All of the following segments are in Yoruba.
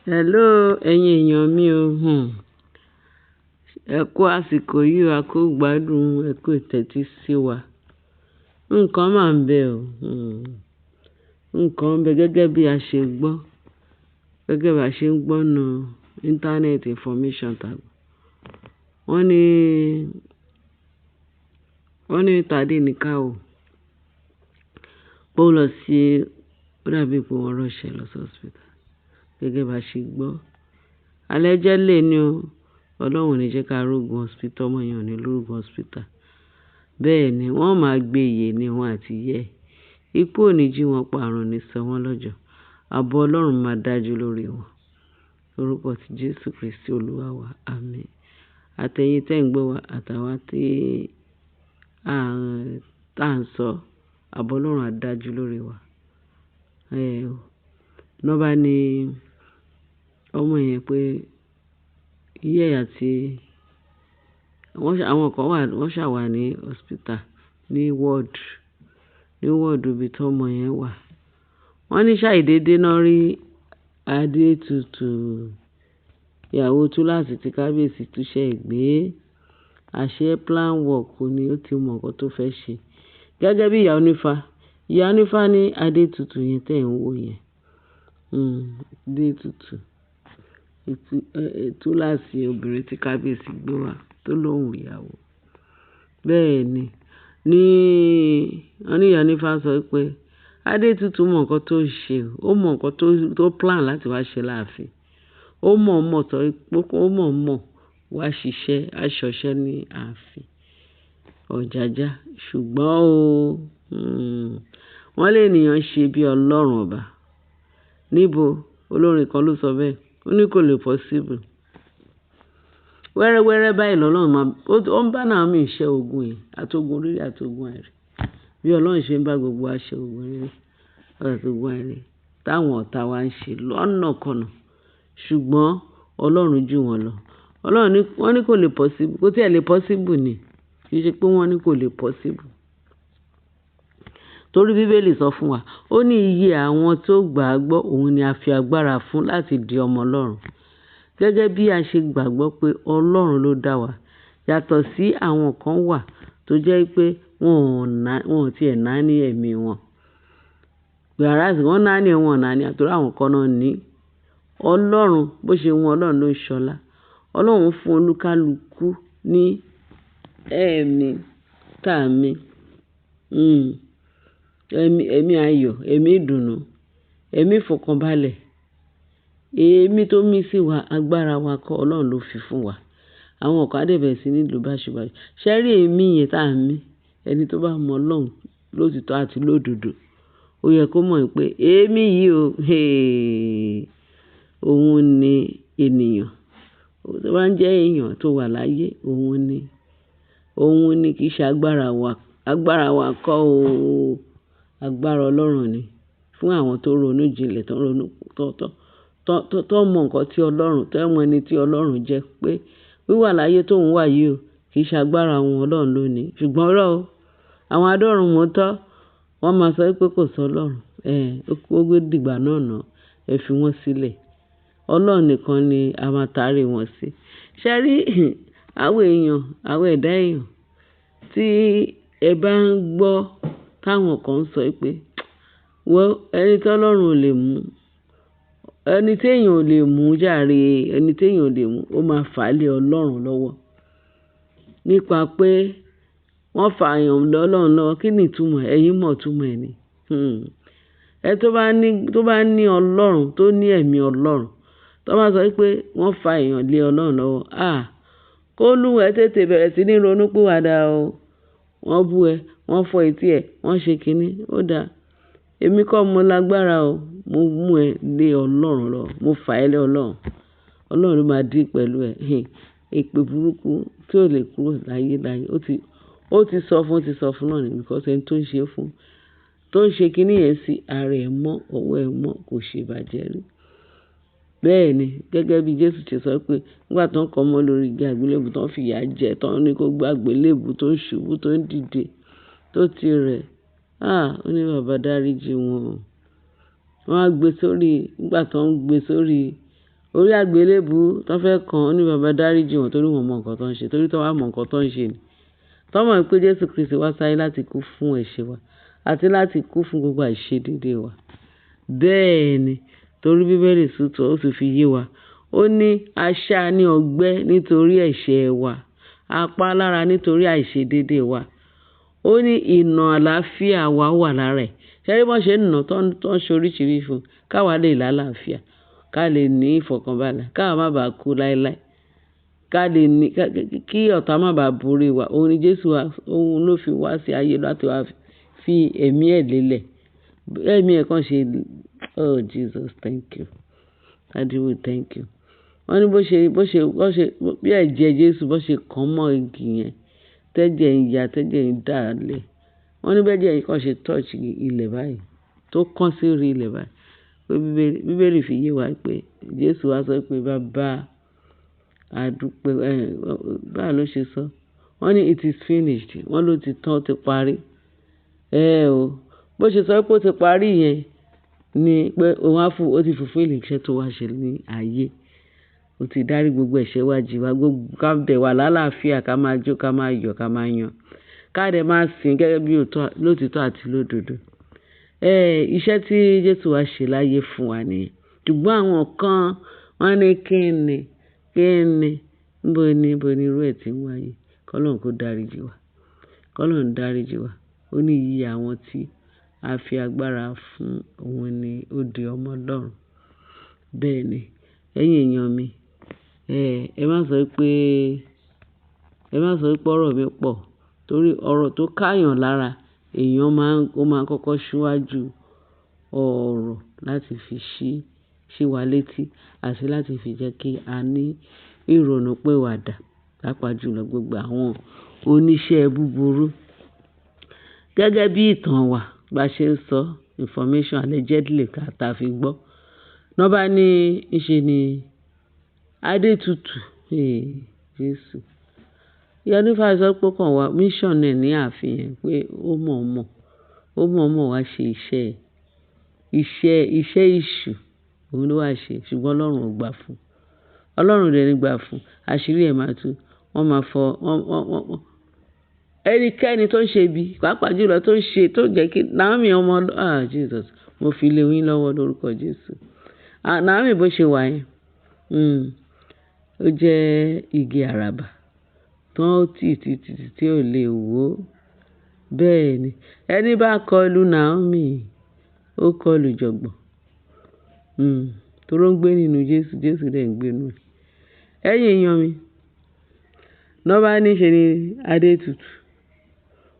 Hello, ẹ̀yin èèyàn mi o. Ẹ kú àsìkò yìí, a kú gbádùn, ẹ kú ìtẹ́tí sí wa. Nǹkan máa ń bẹ o. Nǹkan ń bẹ gẹ́gẹ́ bí a ṣe gbọ́, gẹ́gẹ́ bí a ṣe ń gbọ́ nu internet information tàbí. Wọ́n ní, wọ́n ní Tádé ní ká o. Pé ó lọ sí, ó dàbí pé wọ́n rush ẹ lọ sí hospital. Gẹ́gẹ́ bí a ṣe gbọ́. Allegedly ni o. Ọlọ́run ò ní jẹ́ ká rógun hospital, ọmọ yẹn ò ní rógun hospital. Bẹ́ẹ̀ ni wọ́n máa gbé ìyè ní wọn àti ìyẹ́ ẹ̀. Ikú ò ní jí wọn pa, àrùn ò ní sọ wọ́n lọ́jọ́. Ààbò Ọlọ́run máa dájú lórí wọn. Lórúkọ ti Jésù Kristi Olúwa wa. Àmín. Àtẹ̀yin tẹ́ ń gbọ́ wa, àtàwa tí à ń sọ, ààbò Ọlọ́run á dájú lórí wa. Ẹ o. Lọ́ bá ní ọmọ yẹn pé ìyá ẹ̀ àti wọ́n, àwọn kan wà, wọ́n ṣà wà ní hospital, ní ward ibi tí ọmọ yẹn wà. Wọ́n ní ṣàìdédé náà rí Adétutù, ìyàwó túláàsì tí kábíyèsí túṣẹ́ gbé. Àṣé plan work ni ó ti mọ nǹkan tó fẹ́ ṣe. Gẹ́gẹ́ bí ìyá onífá. Ìyá onífá ní Adétutù yẹn tí ẹ̀ ń wò yẹn. Adétutù, túláàsì obìnrin tí kábíyèsí gbé wá tó lóhùn ìyàwó. Bẹ́ẹ̀ ni, ní, wọ́n ní ìyá onífá sọ pé Adétutù mọ nǹkan tó ń ṣe, ó mọ nǹkan tó plan láti wá ṣe láàfin. Ó mọ̀ mọ̀ sọ pé ó mọ̀ mọ̀ wá ṣiṣẹ́, aṣọṣẹ́ ní ààfin Ọ̀jájá. Ṣùgbọ́n o, wọ́n lé ènìyàn ṣe bí Ọlọ́run ọba. Níbo? Olórin kan ló sọ bẹ́ẹ̀. Ó ní kò lè possible. Wẹ́rẹ́wẹ́rẹ́ báyìí lọ́lọ́run máa, ó ń bá Naomi ṣẹ́ ogun yìí, àti ogun rírí àti ogun àìrí. Bí Ọlọ́run ṣe ń bá gbogbo wa ṣẹ́ ogun rírí àti ogun àìrí táwọn ọ̀tá wa ń ṣe lọ́nàkọnà. Ṣùgbọ́n Ọlọ́run jù wọ́n lọ. Ọlọ́run ní, wọ́n ní kò lè possible, kò tí ẹ lè possible ni. Kì í ṣe pé wọ́n ní kò lè possible. Torí Bíbélì sọ fún wa, ó ní iye àwọn tó gbàgbọ́ òun ni a fi agbára fún láti di ọmọ Ọlọ́run. Gẹ́gẹ́ bí a ṣe gbàgbọ́ pé Ọlọ́run ló dá wa. Yàtọ̀ sí àwọn kan wà tó jẹ́ pé wọn ò tí ẹ̀ náání ẹ̀mí wọn. Whereas wọ́n náání ẹ̀, wọ́n ò náání, torí àwọn kan náà ní. Ọlọ́run, bó ṣe wù Ọlọ́run ló ń ṣọlá. Ọlọ́run fún olúkálùkù ní ẹ̀mí tàmí, ẹ̀mí, ẹ̀mí ayọ̀, ẹ̀mí ìdùnnú, ẹ̀mí ìfọ̀kànbalẹ̀. Èémí tó mí sí wa, agbára wa kọ́ Ọlọ́run ló fi fún wa. Àwọn kan á dẹ̀ bẹ̀rẹ̀ sí ní lò báṣubàṣu. Ṣé rí èémí yẹn tá ń mí? Ẹni tó bá mọ Ọlọ́run lótítọ́ àti lódodo, ó yẹ kó mọ̀ pé èémí yìí o, hey, òun ni ènìyàn. Tó bá ń jẹ́ èèyàn tó wà láyé, òun ni, òun ni kì í ṣe agbára wa. Agbára wa kọ́ o. Agbára Ọlọ́run ni. Fún àwọn tó ronú jinlẹ̀, tó ronú, tó, tó, tó, tó, tó mọ nǹkan tí Ọlọ́run, tó mọ ẹni tí Ọlọ́run jẹ́ pé wíwà láyé tó ń wà yìí o, kì í ṣe agbára òun Ọlọ́run ló ní. Ṣùgbọ́n irọ́ o, àwọn adọ́run mọ́tọ́, wọ́n máa sọ pé kò sọ Ọlọ́run. Ó gbé dìgbà náà ná, ẹ fi wọ́n sílẹ̀. Ọlọ́run nìkan ni a máa tarí wọn sí. Ṣé rí àwọn èèyàn, àwọn ẹ̀dá èèyàn tí ẹ bá ń gbọ́ táwọn kan ń sọ pé, well, ẹni tí Ọlọ́run ò lè mú, ẹni tí èèyàn ò lè mú jàre, ẹni tí èèyàn ò lè mú, ó máa fà á lé Ọlọ́run lọ́wọ́. Nípa pé wọ́n fà èèyàn lé Ọlọ́run lọ́wọ́, kí ni ìtumọ̀ ẹ̀? Ẹ̀yin mọ̀ ìtumọ̀ ẹ̀ ni. Ẹ tó bá ní, tó bá ní Ọlọ́run, tó ní ẹ̀mí Ọlọ́run, tó bá sọ pé wọ́n fà èèyàn lé Ọlọ́run lọ́wọ́, ah, kó lúwẹ̀ tètè bẹ̀rẹ̀ sí ní ronú pìwàdà o. Wọ́n bú ẹ, wọ́n fọ́ etí ẹ, wọ́n ṣe kíní, ó dáa. Èmi kọ́ mo lágbára o. Mo mú ẹ lé Ọlọ́run lọ. Mo fà ẹ́ lé Ọlọ́run. Ọlọ́run ló máa dì pẹ̀lú ẹ. Èpè burúkú tí ò lè kúrò láyé láyé. Ó ti sọ fún, ó ti sọ fún náà ni because ẹni tó ń ṣe fún, tó ń ṣe kíní yẹn sí ara ẹ̀ mọ́, ọwọ́ ẹ̀ mọ́, kò ṣe ìbàjẹ́ rí. Bẹ́ẹ̀ ni, gẹ́gẹ́ bí Jésù ṣe sọ pé nígbà tó ń kọ ọmọ lórí igi àgbélébùú tó ń fi ìyà jẹ, tó ń ní kó gbé àgbélébùú tó ń ṣubú, tó ń dìde, tó ti rẹ̀. Ah, ó ní bàbá dáríji wọn. Wọ́n á gbé sórí, nígbà tó ń gbé sórí Orí àgbélébùú tó fẹ́ kan, ó ní bàbá dáríjì wọ́n torí wọ́n mọ nǹkan tó ń ṣe, torí tó wá mọ nǹkan tó ń ṣe ni. Tọ́ mọ̀ pé Jésù Kristi wá sáyé láti kú fún ẹ̀ṣẹ̀ wa àti láti kú fún gbogbo àìṣedéédé wa. Bẹ́ẹ̀ ni, torí Bíbélì sọ, ó sì fi yé wa. Ó ní a ṣá ní ọgbẹ́ nítorí ẹ̀ṣẹ̀ wa, a pa lára nítorí àìṣedéédé wa. Ó ní ìnà àlàáfíà wa wà lára ẹ̀. Ṣé rí bọ́n ṣe ń nà tó ń ṣe oríṣìíríṣìí fún un, ká wá lè láàláfíà, ká lè ní ìfọ̀kànbalẹ̀, ká má bàá kú láéláé, ká lè ní, kí ọ̀tá má bàá borí wa. Òun ni Jésù wá, òun ló fi wá sí ayé láti wá fi ẹ̀mí ẹ̀ lélẹ̀. Ẹ̀mí ẹ̀ kan ṣe, oh Jesus, thank you. Daddy, we thank you. Wọ́n ní bó ṣe, bí ẹ̀jẹ̀ Jésù bó ṣe kàn mọ́ igi yẹn, tẹ́jẹ̀ ń ya, tẹ́jẹ̀ ń dà lẹ̀. Wọ́n ní bí ẹ̀jẹ̀ yìí kan ṣe touch ilẹ̀ báyìí, tó kán sí orí ilẹ̀ báyìí. Pé Bíbélì fi yé wa pé Jésù wá sọ pé bàbá a dúpẹ́, báwo ló ṣe sọ? Wọ́n ní it is finished. Wọ́n ló ti tán, ó ti parí. Ẹ o, bó ṣe sọ pé ó ti parí yẹn ni pé òun á fún, ó ti fulfill iṣẹ́ tó wá ṣe ní ayé. Ó ti dárí gbogbo ẹ̀ṣẹ̀ wa jì wá, gbogbo ká dẹ̀ wà lálàáfíà, ká máa jó, ká máa yọ̀, ká máa yan. Ká dẹ̀ máa sìn gẹ́gẹ́ bí òótọ́, lótitọ́ àti lódodo. Iṣẹ́ tí Jésù wá ṣe láyé fún wa nìyẹn. Ṣùgbọ́n àwọn kan wọ́n ní kíni, kíni, níbo ni irú ẹ̀ tí ń wáyé? Kọ́lọ́run kó dáríjì wá. Kọ́lọ́run dáríjì wá. Ó ní iye àwọn tí a fi agbára fún òun ni ó di ọmọ Ọlọ́run. Bẹ́ẹ̀ ni, ẹ̀yin èèyàn mi, ẹ má sọ pé ọ̀rọ̀ mi pọ̀ torí ọ̀rọ̀ tó káyàn lára èèyàn máa ń, ó máa ń kọ́kọ́ ṣíwájú ọ̀rọ̀ láti fi ṣí wa létí àti láti fi jẹ́ kí a ní ìrònú pìwàdà, pàápàá jùlọ gbogbo àwọn oníṣẹ́ búburú. Gẹ́gẹ́ bí ìtàn wa bá ṣe ń sọ information allegedly ká ta fi gbọ́. Lọ́ bá ní ìṣe ni Adétutù, Jésù. Ìyá onífá sọ pé ó kàn wá mission ẹ̀ ní ààfin yẹn pé ó mọ̀ọ́mọ̀ wá ṣe iṣẹ́ èṣù, òun ló wá ṣe, ṣùgbọ́n Ọlọ́run ò gbà fún un. Ọlọ́run ò dẹ̀ ní gbà fún un. Àṣírí ẹ̀ máa tú. Wọ́n máa fọ, wọ́n, wọ́n, wọ́n, ẹnikẹ́ni tó ń ṣe ibi, pàápàá jùlọ tó ń ṣe, tó jẹ́ kí Naomi ọmọ, ah Jesus, mo fi lé yín lọ́wọ́ lórúkọ Jésù. Ah, Naomi bó ṣe wà yẹn, ó jẹ́ igi àràbà tó tì tì tì tí ò lè wó. Bẹ́ẹ̀ ni, ẹni bá kọlu Naomi, ó kọlu ìjọ̀gbọ̀n. Torí ó ń gbé nínú Jésù, Jésù dẹ̀ ń gbé nínú ẹ̀. Ẹ̀yin èèyàn mi, lọ́ bá ní ṣe ni Adétutù.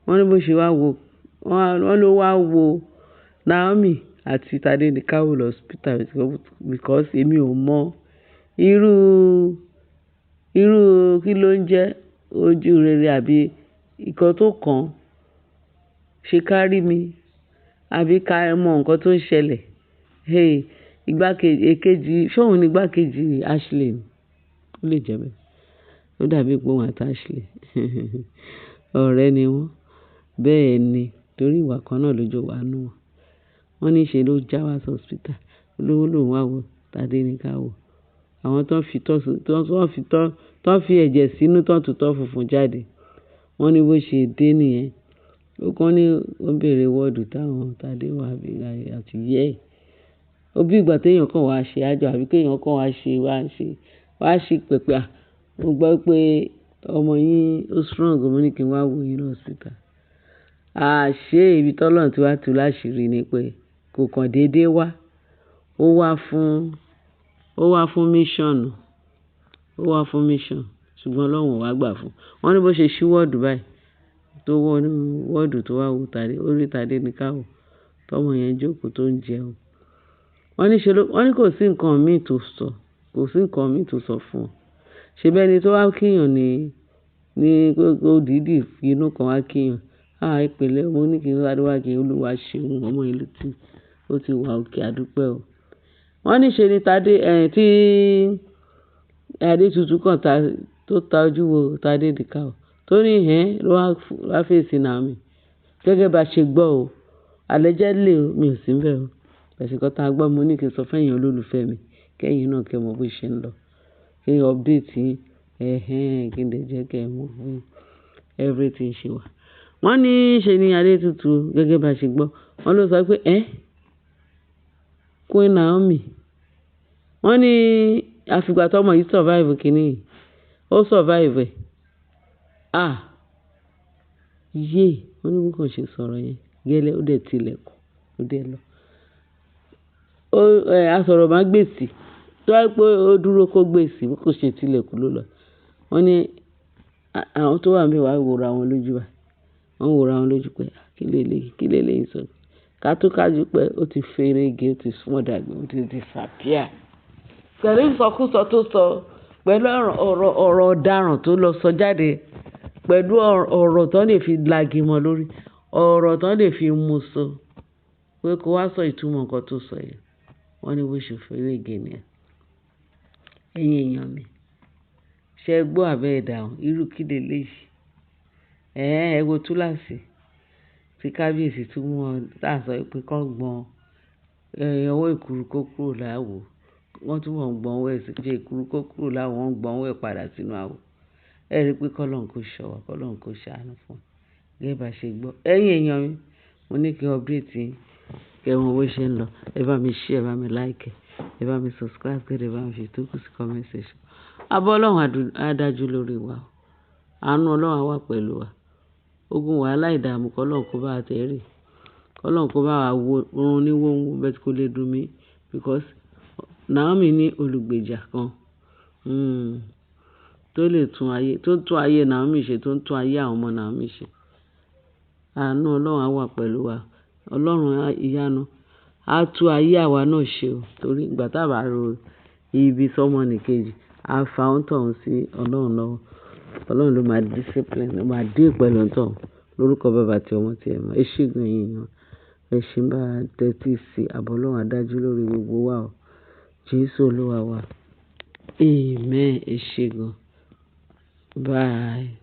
Wọ́n ní bó ṣe wá wo, wọ́n ló wá wo Naomi àti Tadenikawo lọ hospital because èmi ò mọ irú kí ló ń jẹ́ ojú rere àbí nǹkan tó kàn ṣe kárí mi àbí ká mọ nǹkan tó ń ṣẹlẹ̀. Hey, igbákejì, èkejì, ṣé òun ni igbákejì Ashley ni? Ó lè jẹ́ bẹ́ẹ̀. Ó dàbí pé òun àti Ashley ọ̀rẹ́ ni wọ́n. Bẹ́ẹ̀ ni, torí ìwà kan náà ló jọ wà nínú wọn. Wọ́n ní ṣe ló já wá sí hospital. Lówó lòun wá wo Tadenikawo. Àwọn tó ń fi tọ́, tó ń fi tọ́, tó ń fi ẹ̀jẹ̀ sínú tó ń tutọ́ funfun jáde. Wọ́n ní bó ṣe dé nìyẹn. Ó kàn ní ó ń bèèrè wọ́ọ̀dù táwọn Tádé wà bí àti yẹ́ ẹ̀. Ó bí ìgbà tí èèyàn kan wá ṣe àjọ àbí kí èèyàn kan wá ṣe pẹpẹ. À, mo gbọ́ pé ọmọ yín ó strong, mo ní kí n wá wo yín ní hospital. Àṣé ibi tí Ọlọ́run ti wá tú láṣìírí ni pé kò kan dédé wá. Ó wá fún mission. Ó wá fún mission ṣùgbọ́n Ọlọ́run ò wá gbà fún un. Wọ́n ní bó ṣe ṣí wọ́ọ̀dù báyìí tó wọ inú wọ́ọ̀dù tó wá wo Tádé, ó rí Tadenikawo tọ́mọ yẹn jókòó tó ń jẹun. Wọ́n ní ṣe ló, wọ́n ní kò sí nǹkan mí tó sọ, kò sí nǹkan mí tó sọ fún wọn. Ṣé bẹ́ẹ̀ ni tó wá kíyàn ní pé ó dìídì fi inú kan wá kíyàn. Ah, ìpìlẹ̀ mo ní kí n sáré wá kí Olúwa ṣeun, ọmọ yìí ló ti, ó ti wà okay, àdúpẹ́ o. Wọ́n ní ṣe ni Tádé, tí Adétutù kan ta, tó ta ojú wo Tadenikawo tó ní "Ẹ́n" ló wá fèsì Naomi. Gẹ́gẹ́ bá ṣe gbọ́ o, allegedly o, mi ò sí níbẹ̀ o. Ẹ̀sìn kan tá a gbọ́, mo ní kí n sọ fún ẹ̀yin olólùfẹ́ mi. Kẹ́yìn náà kẹ́ mọ bó ṣe ń lọ. Kí n update yín. Ẹ̀hẹn, kí n lè jẹ́ kí ẹ mọ bí everything ṣe wà. Wọ́n ní ṣe ni Adétutù gẹ́gẹ́ bá ṣe gbọ́. Wọ́n ló sọ pé ẹ́ Queen Naomi. Wọ́n ní àfìgbà tó ọmọ yìí survive kìíní yìí. Ó survive ẹ̀. Ah! Yé! Wọ́n ní bó kàn ṣe sọ̀rọ̀ yẹn. Gẹ́lẹ́ ó dẹ̀ tilẹ̀kùn, ó dẹ̀ lọ. Ó, ẹ́, asọ̀rọ̀ má gbèsì. Tó bá jẹ́ pé ó dúró kó gbèsì, bó kò ṣe tilẹ̀kùn ló lọ. Wọ́n ní àwọn tó wà níbẹ̀ wá wòra wọn lójú báyìí. Wọ́n wòra wọn lójú pé kí ló lè, kí ló lè sọ. Ká tó kájú pé ó ti ferege, ó ti smother, ó ti disappear. Pẹ̀lú ìsọkúsọ tó sọ, pẹ̀lú ọ̀rọ̀, ọ̀rọ̀ ọ̀daràn tó lọ sọ jáde, pẹ̀lú ọ̀rọ̀ tó lè fi lagi mọ́ lórí, ọ̀rọ̀ tó lè fi mú sọ pé kó wá sọ ìtumọ̀ nǹkan tó sọ yẹn. Wọ́n ní bó ṣe ferege nìyẹn. Ẹ̀yin èèyàn mi, ṣé ẹ gbọ́ àbí ẹ dáhùn? Irú kí lè léyìí? Ẹ̀hẹn, ẹ wo túláàsì tí kábíyèsí tún mú ọ, tá a sọ pé kó gbọn, ẹ́, ọwọ́ èkuru kó kúrò láwo. Wọ́n tún wọ́n gbọn ọwọ́ ẹ̀ sí, ṣe èkuru kó kúrò láwo, wọ́n gbọn ọwọ́ ẹ̀ padà sínú àwo. Ẹ rí i pé kọ́lọ́run kó ṣọ́ wa, kọ́lọ́run kó ṣàánú fún wa. Gẹ́gẹ́ bá ṣe gbọ́. Ẹ̀yin èèyàn mi, mo ní kí n update yín, kí ẹ mọ bó ṣe ń lọ. Ẹ bá mi share, ẹ bá mi like, ẹ bá mi subscribe, kí ẹ bá mi fi tókù sí comment section. Àbọ̀ Ọlọ́run á dájú lórí wa. Àánú Ọlọ́run á wà pẹ̀lú wa. Ogun wàhálà ìdààmú kọ́lọ́run kó bá wa tẹ̀rí. Kọ́lọ́run kó bá wa wo run ní wónwó but kó lè dùn mí because Naomi ní olùgbèjà kan, tó lè tún ayé, tó ń tún ayé Naomi ṣe, tó ń tún ayé àwọn ọmọ Naomi ṣe. Àánú Ọlọ́run á wà pẹ̀lú wa. Ọlọ́run ìyanu á tú ayé àwa náà ṣe o. Torí ìgbà tá bá ro ibi sọ́mọ nìkejì, á fa òǹtọ̀ún sí Ọlọ́run lọ́wọ́. Ọlọ́run ló máa discipline, ló máa deal pẹ̀lú òǹtọ̀ún. Lórúkọ Baba àti ọmọ tí ẹ mọ̀. Ẹ ṣé gan ẹ̀yin èèyàn. Ẹ ṣé ń bá tẹ́tí sí àbọ̀ Ọlọ́run á dájú lórí gbogbo wa o. Jésù Olúwa wa. Amen. Ẹ ṣé gan. Bye.